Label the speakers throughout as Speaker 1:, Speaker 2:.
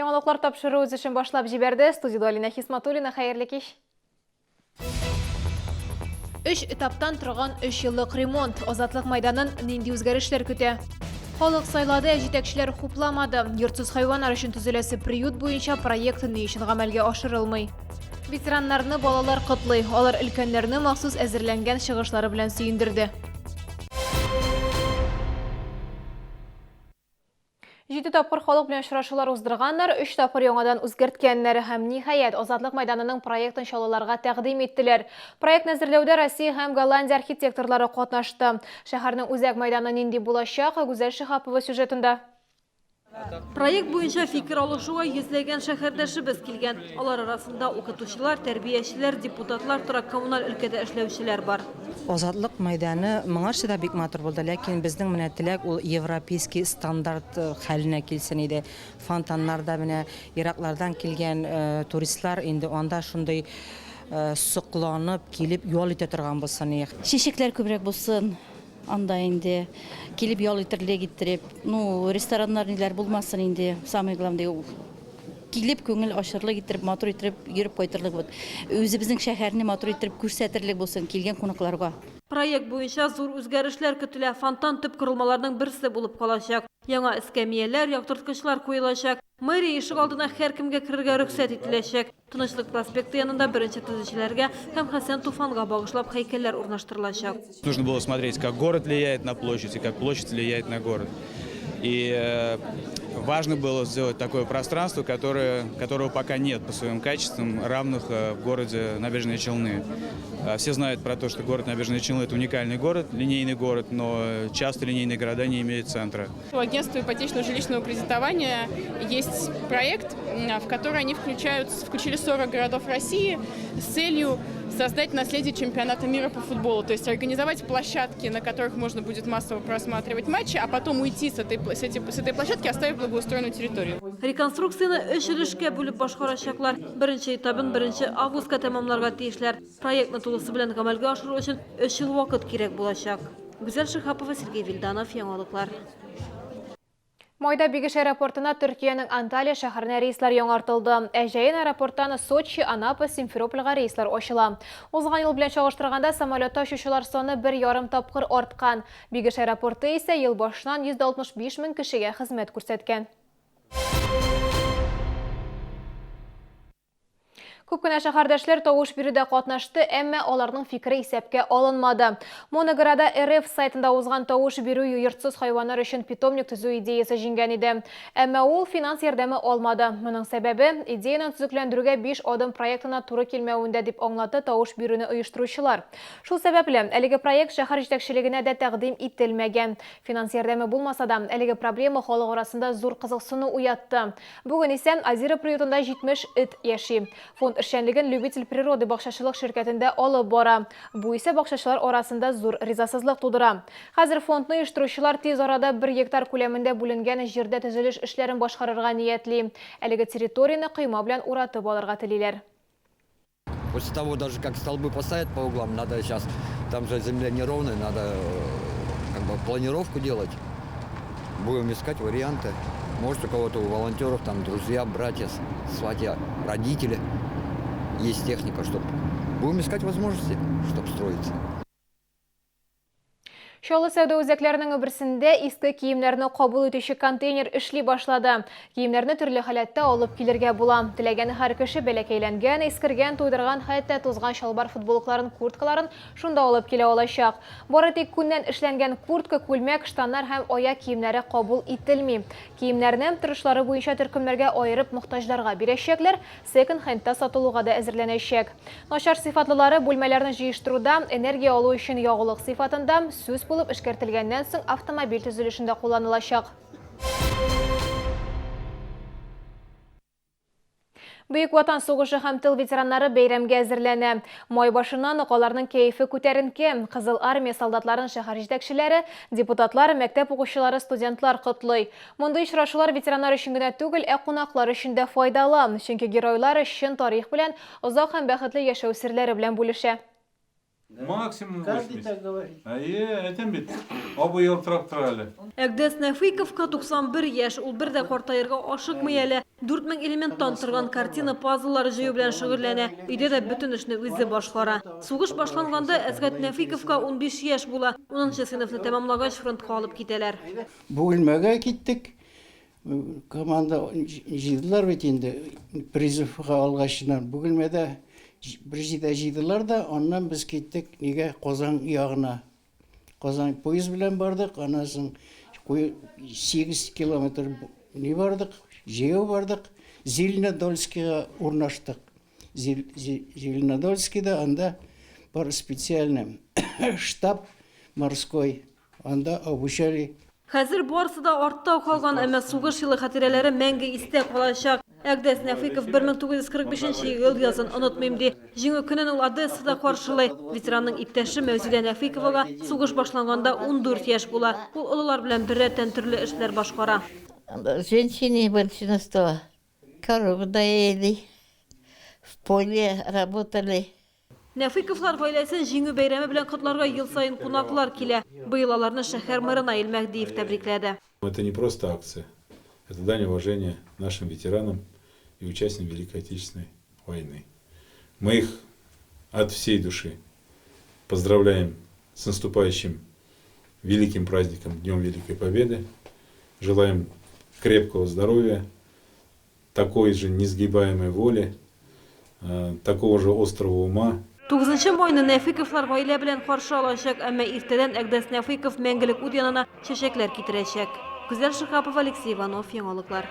Speaker 1: Яңалыклар тапшыру үз эшен башлап җибәрде. Студиядә Алинә Хисматуллина. Хәерле кич. Өч этаптан торган өч еллык ремонт. Азатлык майданын нинди үзгәрешләр көтә? Халык сайлады, ә җитәкчеләр хупламады. Йортсыз хайваннар өчен төзеләсе приют буенча проект ни өчен гамәлгә ашырылмый? Ветераннарны балалар котлый. Алар өлкәннәрне махсус әзерләнгән чыгышлары белән сөендерде. Җиде тапкыр халык белән очрашулар уздырганнар, өч тапкыр яңадан үзгәрткәннәр һәм, ниһаять, Азатлык мәйданының проектын чаллыларга тәкъдим иттеләр. Проектны әзерләүдә Россия һәм Голландия архитекторлары катнашты. Шәһәрнең үзәк мәйданы нинди булачак, Гүзәл Шиһапова сюжетында.
Speaker 2: Проект буенча фикер алышуга йөзләгән шәһәрдәшебез килгән. Алар арасында укытучылар, тәрбиячеләр, депутатлар, торак-коммуналь өлкәдә эшләүчеләр бар.
Speaker 3: Азатлык мәйданы моңарчы да бик матур булды, ләкин безнең менә теләк ул европейский стандарт хәленә килсен иде. Фонтаннар да менә ераклардан килгән туристлар инде анда шундый сокланып килеп ял итә торган булсын иде.
Speaker 4: Чәчәкләр күбрәк булсын анда инде, килеп ял итерлек иттереп. Ну, рестораннар ниләр булмасын инде, самое главное, Килеп күңел ачырлык иттереп, матур иттереп йөреп кайтырлык вот. Үзебезнең шәһәрне матур иттереп күрсәтерлек булсын килгән кунакларга.
Speaker 2: Проект буенча зур үзгәрешләр көтелә. Фонтан төп корылмаларның берсе булып калачак. Яңа эскәмияләр, яктырткычлар куелачак. Мэрия ишегалдына һәркемгә керергә рөхсәт ителәчәк. Тынычлык проспекты янында беренче төзүчеләргә һәм Хәсән Туфанга багышлап һәйкәлләр урнаштырылачак.
Speaker 5: Нужно было смотреть, как город влияет на площадь и как площадь влияет на город. И э, важно было сделать такое пространство, которое, которого пока нет по своим качествам, равных э, в городе Набережные Челны. Э, все знают про то, что город Набережные Челны – это уникальный город, линейный город, но часто линейные города не имеют центра.
Speaker 6: У агентства ипотечного жилищного кредитования есть проект, в который они включают, включили 40 городов России с целью создать наследие чемпионата мира по футболу, то есть организовать площадки, на которых можно будет массово просматривать матчи, а потом уйти с этой, с этой, с этой площадки, оставив благоустроенную территорию.
Speaker 2: Реконструкцияне өч өлешкә бүлеп башкарачаклар. Беренче этабын беренче августка тәмамларга тиешләр. Проектны тулысы белән гамәлгә ашыру өчен өч ел вакыт кирәк булачак. Гүзәл Шиһапова, Сергей Вильданов, Яңалыклар.
Speaker 1: Майда Бигеш аэропортына Төркиянең Анталия шәһәренә рейслар яңартылды. Ә җәен аэропорттан Сочи, Анапа, Симферопольгә рейслар ачыла. Узган ел белән чагыштырганда самолетта очучылар саны бер ярым тапкыр арткан. Бигеш аэропорты исә ел башыннан 165 мең кешегә хезмәт күрсәткән. Күп кенә шәһәрдәшләр тавыш бирүдә катнашты, әмма аларның фикере исәпкә алынмады. Моногорода РФ сайтында узган тавыш бирү йортсыз хайваннар өчен питомник төзү идеясе җиңгән иде. Әмма ул финанс ярдәме алмады. Моның сәбәбе, идеянең төзекләндерүгә 5 адым проектына туры килмәвендә, дип аңлатты тавыш бирүне оештыручылар. Шул сәбәпле, әлеге проект шәһәр җитәкчелегенә дә тәкъдим ителмәгән. Финанс ярдәме булмаса да, әлеге проблема халык арасында зур кызыксыну уятты. Бүген исә Азира приютында 70 эт яши. Фонд эшчәнлеген Любитель природы бакчачылык ширкәтендә алып бара. Бу исә бакчачылар арасында зур ризасызлык тудыра. Хәзер фондны оештыручылар тиз арада бер гектар күләмендә бүленгән җирдә төзелеш эшләрен башкарырга ниятли. Әлеге территорияне койма белән уратып алырга телиләр.
Speaker 7: После того, даже как столбы поставят по углам, надо сейчас, там же земля неровная, надо э, как бы планировку делать. Будем искать варианты. Может, у кого-то, у волонтеров, там, друзья, братья, сватья, родители есть техника, чтобы... Будем искать возможности, чтобы строиться.
Speaker 1: Чаллы сәүдә үзәкләренең берсендә иске киемнәрне кабул итүче контейнер эшли башлады. Киемнәрне төрле халәттә алып килергә була. Теләгән һәр кеше бәләкәйләнгән, искергән, туйдырган, хәтта тузган чалбар футболкаларын, курткаларын шунда алып килә алачак. Бары тик күннән эшләнгән куртка, күлмәк, штаннар һәм аяк киемнәре кабул ителми. Киемнәрне, торышлары буенча төркемнәргә аерып, мохтаҗларга бирәчәкләр, секонд-хендта сатылуга да әзерләнәчәк. Начар сыйфатлылары бүлмәләрне җыештыруда, энергия алу өчен ягулык сыйфатында, сүс булып эшкәртелгәннән соң автомобиль төзелешендә кулланылачак. Бөек Ватан сугышы һәм тыл ветераннары бәйрәмгә әзерләнә. Май башыннан ук аларның кәефе күтәренке. Кызыл Армия солдатларын шәһәр җитәкчеләре, депутатлар, мәктәп укучылары, студентлар котлый. Мондый очрашулар ветераннар өчен генә түгел, ә кунаклар өчен дә файдалы, чөнки геройлар чын тарих белән, озак һәм бәхетле яшәү серләре белән бүлешә.
Speaker 8: Максимум 80. Әйе, әйтәм бит, абый ялтырап тора әле.
Speaker 2: Әкдәс Нәфыйковка 91 яшь, ул бер дә картаерга ашыкмый әле. 4000 элементтан торган картина пазллары җыю белән шөгыльләнә. Өйдә дә бөтен эшне үзе башкара. Сугыш башланганда Әсгать Нәфыйковка 15 яшь була. Унынчы сыйныфны тәмамлагач, фронтка алып китәләр.
Speaker 9: Бөгелмәгә киттек. Команда җыйдылар бит инде призывга алгачыннан. Бөгелмәдә бер җирдә җыйдылар да, аннан без киттек нигә Казан ягына. Казан поезд белән бардык, аннан соң 8 километр ни бардык, җәяү бардык, Зеленодольскига урнаштык. Зеленодольскида анда бар специальный штаб морской, анда обучали.
Speaker 2: Хәзер барысы да артта калган, әмма сугыш елы хатирәләре мәңге истә калачак. Әгъдәс Нәфыйков 1945 ел язын онытмыйм ди. Җиңү көнен ул Одессада каршылый. Ветеранның иптәше Мәүзилә Нәфыйковага сугыш башланганда 14 яшь була. Ул олылар белән беррәттән төрле эшләр башкара.
Speaker 10: Женщины большинство корову доили, в поле работали.
Speaker 2: Нәфыйковлар гаиләсен Җиңү бәйрәме белән котларга ел саен кунаклар килә. Быел аларны шәһәр мэры Наил Мәһдиев тәбрикләде.
Speaker 11: Это не просто акция, это дань уважения нашим ветеранам и участникам Великой Отечественной войны. Мы их от всей души поздравляем с наступающим великим праздником, Днем Великой Победы. Желаем крепкого здоровья, такой же несгибаемой воли, такого же острого ума.
Speaker 2: Тугызынчы майны Нәфыйковлар гаилә белән каршы алачак, әмма иртәдән Әгъдәс Нәфыйков мәңгелек ут янына чәчәкләр китерәчәк. Гүзәл Шиһапова, Алексей Иванов, Яңалыклар.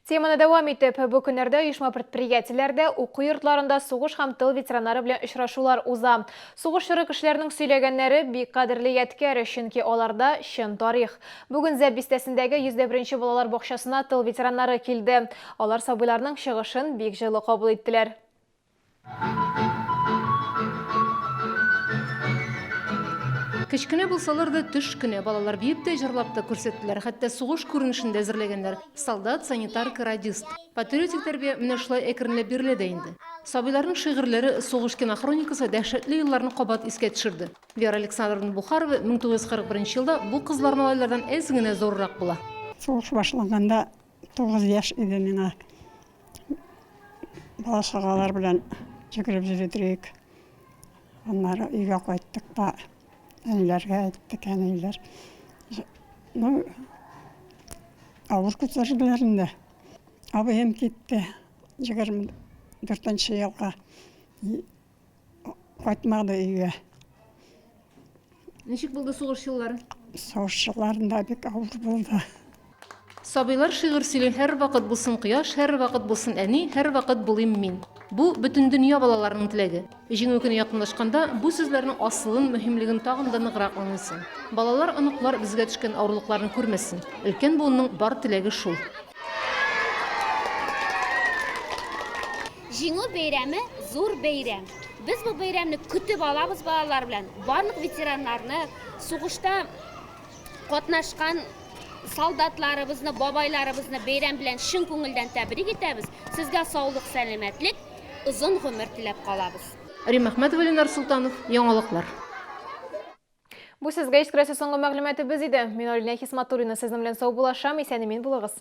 Speaker 1: Теманы дәвам итеп, бу көннәрдә оешма-предприятиеләрдә, уку йортларында сугыш һәм тыл ветераннары белән очрашулар уза. Сугыш чоры кешеләренең сөйләгәннәре бик кадерле ядкәр, чөнки аларда чын тарих. Бүген Зәб бистәсендәге 101 нче балалар бакчасына тыл ветераннары килде. Алар сабыйларның чыгышын бик җылы кабул иттеләр.
Speaker 2: Кечкенә булсалар да, төш кенә. Балалар биеп тә, җырлап та күрсәттеләр. Хәтта сугыш күренешен дә әзерләгәннәр. Солдат, санитарка, радист. Патриотик тәрбия менә шулай әкренләп бирелә дә инде. Сабыйларның шигырьләре, сугыш кинохроникасы дәһшәтле елларны кабат искә төшерде. Вера Александровна Бухарова 1941 елда бу кызлар-малайлардан әз генә зуррак була.
Speaker 12: Сугыш башланганда 9 яшь иде миңа. Бала-чагалар белән йөгереп йөридек. Аннары өйгә кайттык та әниләргә әйттек, әниләр ну, авыр күтәрделәр инде. Абыем китте 24 елга. Кайтмады өйгә.
Speaker 2: Ничек булды сугыш еллары?
Speaker 12: Сугыш елларында бик авыр булды.
Speaker 2: Сабыйлар шигырь сөйли, Һәрвакыт булсын кояш, һәрвакыт булсын әни, һәрвакыт булыйм мин. Бу, бөтен дөнья балаларының теләге. Җиңү көне якынлашканда, бу сүзләрнең асылын, мөһимлеген тагын да ныграк аңлыйсың. Балалар, оныклар безгә төшкән авырлыкларны күрмәсен. Өлкән буынның бар теләге шул.
Speaker 13: Җиңү бәйрәме зур бәйрәм. Без бу бәйрәмне көтеп алабыз балалар белән. Барлык ветераннарны, сугышта катнашкан солдатларыбызны, бабайларыбызны бәйрәм белән чын күңелдән тәбрик итәбез. Сезгә саулык, сәламәтлек, озын гомер теләп калабыз.
Speaker 2: Римма Әхмәтова, Ленар Солтанов, Яңалыклар.
Speaker 1: Бу сезгә җиткерәсе соңгы мәгълүматыбыз иде. Мин Алинә Хисматуллина сезнең белән саубуллашам, исән-имин булыгыз.